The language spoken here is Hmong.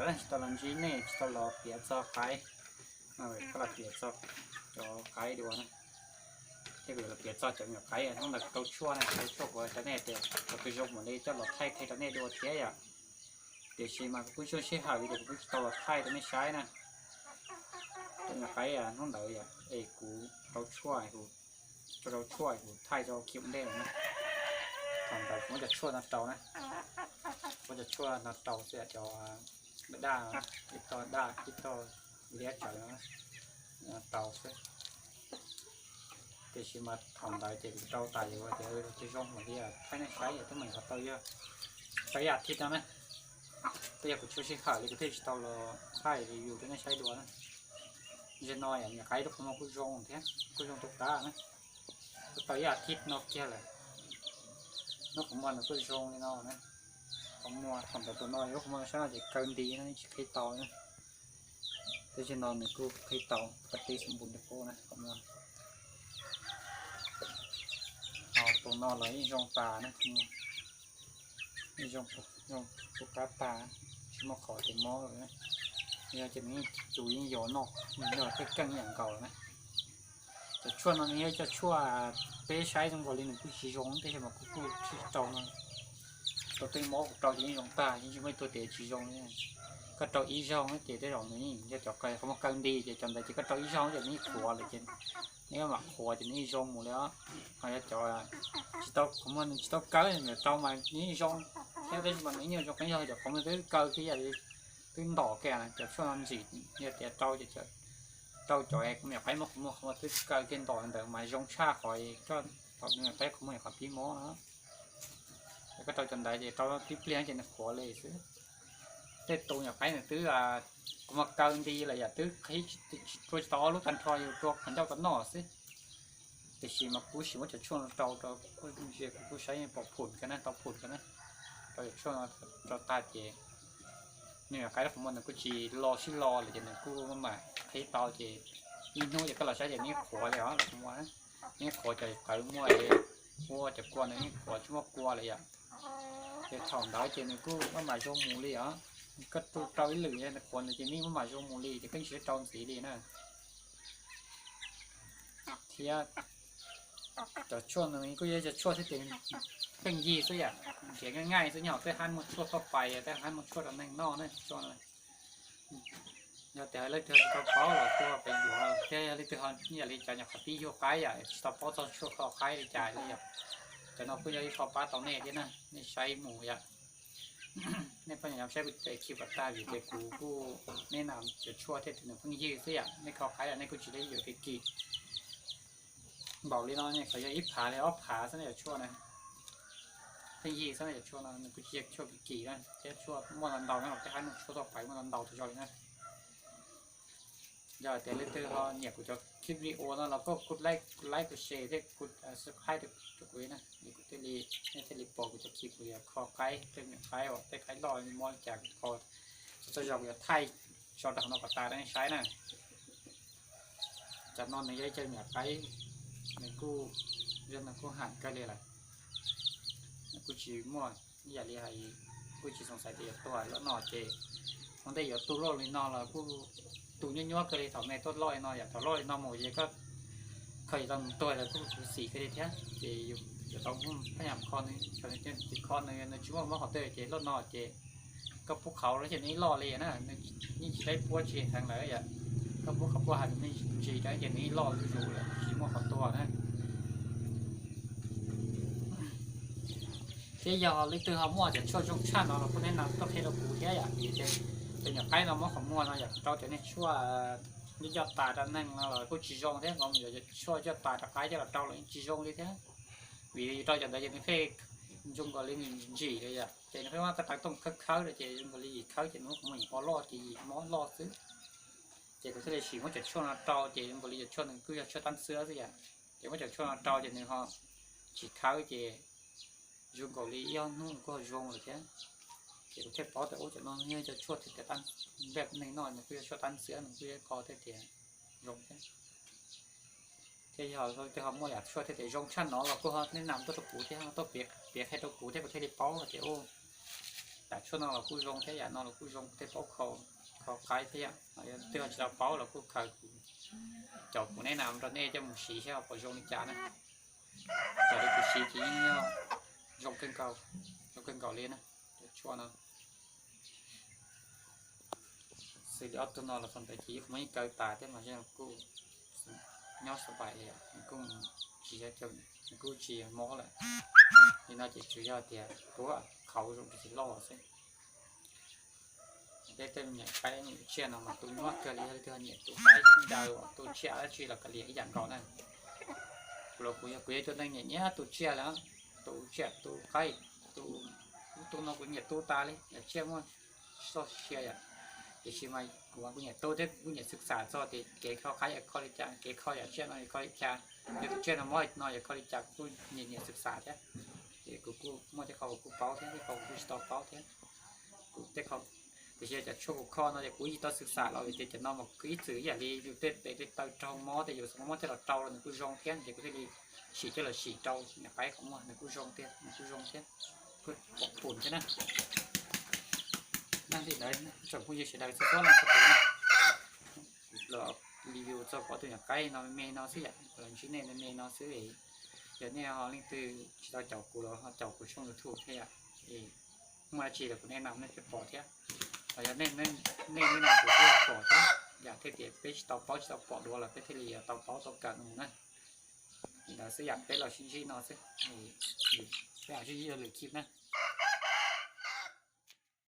Tsis tau los ntsib nej, tsis tau los piav txog qaib, koj los piav txog cov qaib dua na. Thiab kuv yuav los piav txog cov nyuam qaib hnub ntawd kuv rau tshuaj na, rau tshuaj kuv hais rau nej tias kom zoo mam li coj los thaij qhia rau nej dua thiab yom. Tiam sis mas kuv kuj tsuas sij hawm li ces kuv kuj tsis tau los thaij rau nej saib na. Cov nyuam qaib hnub ntawd yom, es kuv rau tshuaj, rau rau tshuaj kuv thaij rau khi ua ntej na. Thaum ntawd kuv muab cov tshuaj no rau na, muab cov tshuaj no rau xwb, cov daj, ib tog daj ib tog liab tsawv no rau xwb. Tiam sis mas thaum ntawd ces kuv rau tas yuav tias zoo mam li thaij nej saib, twb mas qhov tau yog rau ib as thiv no na. Twb yog kuv tsuas sij hawm li kuv thiaj tsis tau los thaij review rau nej saib dua na. Zaum no nyuam qaib lub qhov muag kuj zoo thiab, kuj zoo tus qab na. Kuj tau ib as thiv no kiag lawm, lub qhov muag nws kuj zoo li no na. Qhov muag thaum ntawd tus no, lub qhov muag saib no ces kaw nti no tsis qhib tau na. Tab sis no nws kuj qhib tau, pab tib xeem npus nti qub na qhov muag. Ho tus no los yeej zoo tas na, yeej zoo, zoo tus qab tas, tsis muaj qhov tias mob lawm na. Yog ces nws yeej, tus yeej yuav noj, nws yog tej keej ib yam nkaus na. Cov tshuaj no nws yog cov tshuaj peb saib zoo nkaus li nws kuj tsis zoo, tab sis mas kuv kuj tsis rau no. Tus twg mob kuv rau ces yeej zoo tag, yeej tsis muaj ib tug tias tsis zoo li. Koj rau ib zaug ces tej zaum nws yeej yog cov qhov muag kaw nti ces cov ntawd ces koj rau ib zaug ces nws yeej qhuav lawm ces nws mam qhuav ces nws yeej zoo mus li os. Ho yog cov tsis tau, qhov muag nws tsis tau kaw, nws rau mas nws yeej zoo thiab, tab sis mas nws yeej zoo qeeb zog cov qhov muag twb kaw kiag, twb ntom kiag na. Cov tshuaj no ntxim, yog tias rau ces rau cov me nyuam qaib muaj qhov muag, qhov muag twb kaw kiag ntom ntawd mas zoo tshaj qhov koj, thaum me nyuam qaib qhov muag nyuam qhuav pib mob no. Koj rau cov ntawd ces rau tib pliag ces nws qhuav li xwb. Tej tus nyuam qaib nws twb qhov muag kaw nti lawm yom, twb qhib, rua tsis tau ob lub tag nrho, yus rua qhov ncauj tau noj xwb. Tiam sis mas kuv sim muab cov tshuaj no rau rau kuv ntsia kuv kuj saib pom phum kiag na, tau phum kiag na. Rau cov tshuaj no rau tag ces nws nyuam qaib lub qhov muag nws kuj tsis lo sib lo lawm ces nws kuj maj mam qhib tau ces ib hnub ces koj los saib ces nws yeej qhuav li os, lub qhov muag nws yeej qhuav, cov qawv muaj ua cov kua nws yeej qhuav tsis muaj kua lawm yom. Ces thaum ntawd ces nws kuj maj mam zoo mus li os. Koj rau ib lwm nws qhuav ntawd ces nws maj mam zoo mus li ces koj yeej tsis tau rau ntxiv li na. Thiab cov tshuaj no kuj yog cov tshuaj thiab tias pheej yig xwb yom, nrhiav nqaij nqaij xwb, nyob hauv tej hab muag tshuaj thoj pais, tej hab muag tshuaj rau neeg noj na. Yog tias leej twg tsis tau paub los kuj pem yuav, thiab yog leej twg ho ib yam li cov nyuam qhuav pib yug qaib yom, tsis tau paub txog tshuaj kho qaib li cas li yom, cov no kuj yog ib qho pab tau nej thiab na, nej saib mus yom. Nej pheej nyob saib kuv cov clip kom tag vim tias kuv kuj, nej nam cov tshuaj thiab tias nws pheej yig xwb yom, nej kho qaib los nej kuj tsis tau yuav kev kim npaum li no, qhov yog ib phav li ob phav xwb na cov tshuaj na. Pheej yig xwb na cov tshuaj no, nws kuj tsis yog tshuaj kim kim na, thiab tshuaj muaj ntau ntau na, tej hab muag tshuaj thoj pais muaj ntau ntau tas zog li na. Yog tias leej twg ho nyiam kuv cov clip video no los koj kuv like, kuv like, kuv share thiab kuv subscribe rau kuv na, kuv thiaj li, nej thiaj li pom kuv cov clip kuv yuav kho qaib, tej me nyuam qaib uas tej qaib loj mob li cas kuv kho txhua txhua zaus kuv yuav thaij tso rau hauv no kom tas rau nej saib na. Cov no nws yog ib co me nyuam qaib, nws kuj, yog nws kuj ham kawg li lawm. Nws kuj tsis muaj ib yam li hais, kuj tsis xoom xaiv tias yuav tuag loj no ces ua ntej yuav tu loj li no los kuj tu nyuaj nyuaj kawg li. Thaum me tuaj loj li no yom, thaum loj li no mus ces koj kho yuav tau mus tuag los kuj khuv xim kawg li thiab. Ces yuav tau muaj phab nyam kho nws, kho nws, nws tsis muaj mob qhov twg ces loj no ces koj pub qhauv los ces nws ib loj li na, nws yeej tsis tau puab tsis heev lawm yom. Koj pub qhauv puab heev nws ntsis rau ces nws ib loj zuj zus lawm tsis muaj qhov tuag na. Thiab yog leej twg ho muaj cov tshuaj zoo tshaj no los kuj nej nam tuaj qhia rau kuv thiab yom, vim tias cov nyuam qaib no mob qhov muag no yom, rau cov niag tshuaj ncoj ncoj tas rau neeg no los kuj tsis zoo thiab, nkaus yog cov tshuaj ncoj tas rau qaib coj los rau los yeej tsis zoo li thiab. Vim yus rau cov ntawd ces nws pheej zoo nkaus li nws ntsim li yom, ces nws pheej muab koj tau tooj khawb khawb rau ces zoo nkaus li yim khawb ces nws lub qhov muag yim ho loj ces yim mob loj xwb. Ces kuv thiaj li sim muab cov tshuaj no rau ces zoo nkaus li cov tshuaj nws kuj yog tshuaj tab xwb xwb yom, ces muab cov tshuaj no rau ces nws ho tsis khawb ces zoo nkaus li ib ob hnub nws kuj ho zoo lawm thiab. Ces kuv thiaj paub tias ub cov no yog cov tshuaj thiab tias npaj neeg noj nws kuj yog tshuaj tab xwb, nws kuj yog kho thiab tias zoo thiab. Thiab yog leej twg ho muaj yam tshuaj thiab tias zoo tshaj no los kuj ho nej nam tuaj rau kuv thiab, tuaj piav qhia rau kuv thiab kuv thiaj li paub hais tias ub, Tshuaj no los kuj zoo thiab, yam no los kuj zoo, kuv thiaj paub kho, kho qaib thiab yom. Yog leej twg ho tsis tau paub los kuj khaws kuv, caum kuv neb na rau nej coj mus siv saib ho puas zoo li cas na. Raws li kuv siv ces yeej yog zoo kawg nkaus, zoo kawg nkaus li na, cov tshuaj no. Xws li ob tug no los thaum ntawd ces kuv muab yeej kaw tas thiab mas kuj nyob xav pais, nws kuj tsis, nws kuj tsis mob lawm. Li no ces tsuas yog tias kuv qhauv zoo tsis loj xwb. Peb tej me nyuam qaib me nyuam tsiaj no mas tu nyuaj kawg li, yog leej twg nyiam tu qaib daws, tu tsiaj dab tsi los kav liam ib yam nkaus na. Kuv los kuv yog, kuv yog ib tug neeg nyiam nyiam tu tsiaj lawm, tu tsiaj tu qaib, tu, tu no kuv nyiam tu tas li, yam tsiaj muaj txoj sia yom. Tiam sis mas kuv, kuv nyiam tu thiab kuv nyiam xwm xam txog tias kev kho qaib yog kho li cas, kev kho yam tsiaj no yog kho li cas, yog tus tsiaj no mob li no yog kho li cas, kuv kuj nyiam nyiam xwm xam thiab. Ces kuv kuj muaj tej qho kuv kuj paub thiab, tej qho kuv kuj tsis tau paub thiab. Kuv tej qho, tiam sis cov tshuaj kuv kho no ces kuv yeej tau xwm xam los vim tias cov no mas ib txwm ib yam li yus tej pem tej taw raug mob, tej yus mob tej los rau los nws kuj zoo thiab, ces kuv thiaj li sim coj los sim rau nyuam qaib qhov muag, nws kuj zoo tiag, nws kuj zoo thiab, kuj pom phum thiab na. Nag li ntawd tsoom phooj ywg sawv daws txhua txhua leej txhua tus na, los review txog kuv ob tug nyuam qaib no me me no xwb yom, los ntsib nej me me no xwb. Yog nej ho leej twg tsis tau caum kuv los ho caum kuv tshooj YouTube thiab yom, es muaj dab tsi los kuv nej na nej thiaj pom thiab. Los yog nej, nej nej na kuv thiaj pom thiab, yam thiaj tias peb tsis tau paub tsis tau pom dua los peb thiaj li yuav tau paub tau kawm mus na. Li ntawd xwb yom, peb los sib ntsib no xwb, peb los sib ntsib lwm clip na.